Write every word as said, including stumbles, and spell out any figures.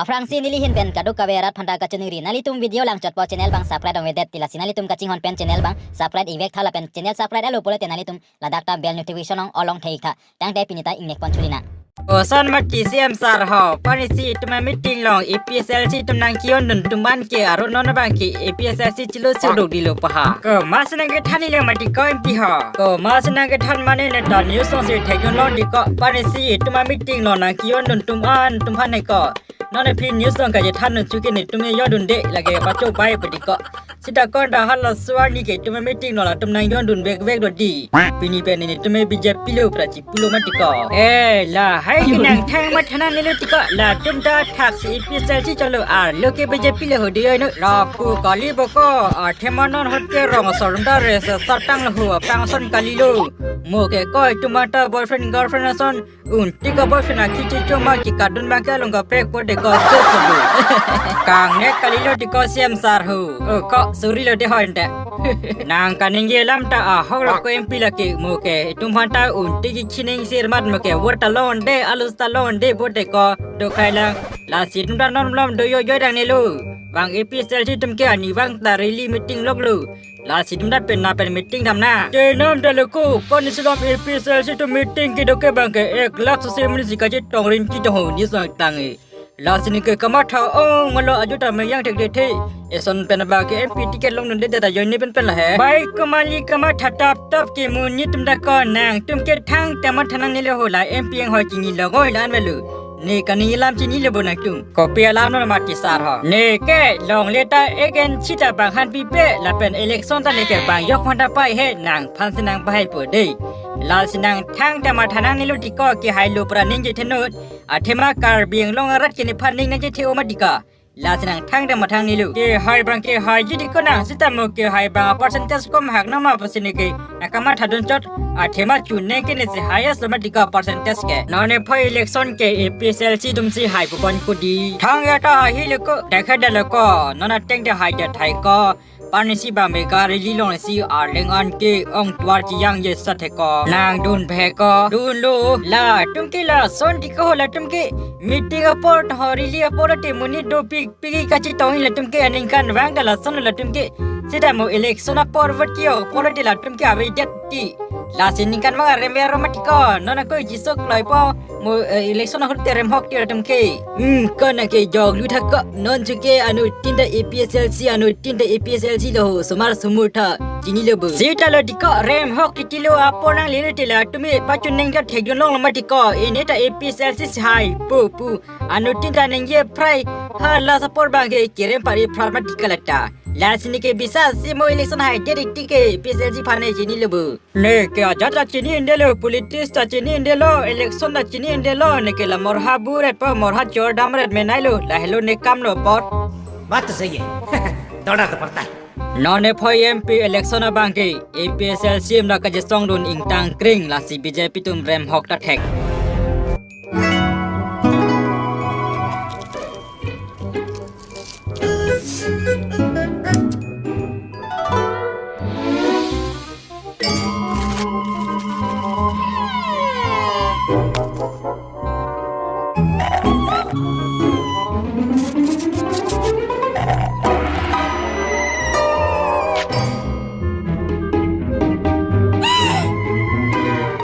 Aphrangsi neli ahin pen kadokave arat aphanta kachiningri, nanglitum video langchotpo channel abang subscribe ong-edet ti, lasi nanglitum kachinghon pen channel abang subscribe ivek tha lapen channel subscribe alo pulote nanglitum ladak ta bell notification ong all ong thek tha. Tangte pini ta ingnek pon chuli nang. Koson mati C M sir ho, pini si itum a-meeting along A P S L C atum nangkeyondun atum an ke aro non abang ke A P S L C chilo sudok dilo paha. Komatsi nangkethan-i le mati ko M P ho. Komatsi nangkethan mane ne ta news along si thekdun long di ko, pini si itum a-meeting along nangkeyondun atum an atum aphan ne ko. Non aphi news along kachethan nunchu ke netum yondunde lake pacho bai padi ko. Seta konta halaso arni ke itum a-meeting along latum nangyondun vekvek lo di. Pini pen netum B J P lo pra chipulo mati ko. Eh, lahai ke nangthang matha nangne lo ti ko. Latum ta thaksi A P S L C cholo, arlo ke B J P lo ho di oi no. Lapu kali bo ko, athema non ahut ke rong asor atum ta res asar tanglo ho, aphrang ason kalilo. Mo ke ko itum anta boyfriend girlfriend ason, un ti ko boyfriend akhi chicho ma kekadun abang ke along kaprek po de ko, so so bo. Kangnek kalilo di ko C M sir ho. O ko, sorry lo de ho ente. Nang kaningje alam ta ahok lo ko M P lake, mo ke itum aphanta un ti kechining sir mat mo ke, vote ta longde, alu ta longde, vote de ko, dokhai lang. Lasi itum ta non malom do yo yo dang ne lo. Bang A P S L C atum ke arnivang ta rally meeting lok lo. Lasi itum ta penap pen meeting dam nang. Chenam ta lo ko, pini si along A P S L C atum meeting kedo ke abang ke ek lakh sose amonit si kachetong rin chetong ho, news along tang-e. Lasi ne ke kamatha ong malo, ajo ta meyang thekdethe. Eson pen abang ke M P ticket longdunde ta join ne pen pen la he. Bai komali kamatha tap tap ke monit atum ta ko, nangtum ke thangta matha nangne lo ho, la M P anghoi chinilo goi la-an avelo. Ne kaningje alam chinilo bo nangtum. Kopi alam non mati sir ho. Ne ke longle ta again seta bang han pipe lapen election ta ne ke bang yok aphanta pahai he, nangphan si nangpahai po de. Lasi nang thangta matha nangne lo ti ko, kehai lo pra ningje thenut. Athema Karbi Anglong arat ke nephan ning nangje the-o mati ko. Lasi nang thangta matha nangne lo. Kehai abang kehaiji di ko nang, seta mo kehai abang percentage kom hak nama pusi ne ke nang kamathadun chot. Athema chuneng ke ne si highest lo mati ko percentage ke. Non ne phai election ke A P S L C atum si hai pu pon ko di. Thang ya ta hai lo ko, dekha de lo ko. Non ateng de hai de thai ko. Pini si bang mega rally along si arleng an ke ong tovar chiyang ye sa the ko. Nang dun bhe ko. Dunlo. Latum ke lason ti ko, latum ke meeting apor ho, rally apor te monit dopik pik kachetong-i latum ke aningkanvang ta lason latum ke. Seta mo election apor vote ke-o apor te latum ke avedet ti. Lasi ningkanvang arem ver mati ko. Non ako chisok loi po. Mo, eh, election ahut te remhok ti latum ke. Hmm, ko nang ke jok lu thak ko. Non chu ke anuttin ta A P S L C, anuttin ta A P S L C lo ho, somar somur tha chinilo bo. Seta lo di ko, remhok titi lo, apor nangle lo te latum e pachuneng ta thekdun long lo mati ko. Ene ta A P S L C si hai pu pu. Anuttin ta ningje phrai, ha la support abang ke kerem pari phra mati ko lata. Lasi ne ke bisa si mo election hai de ti ke A P S L C aphan ne chinilo bo. Ne ke ajat ta chini-un-e lo, politics ta chini-un-e lo, election ta chini-un-e lo, ne ke la morha buret po, morha chor damret menai lo, lahelo ne kam lo apor. बात तो सही है। दौड़ना तो पड़ता है। Non ne phai M P election abang ke A P S L C atum ta kachesongdun ingtang kring, lasi B J P atum remhok ta thek.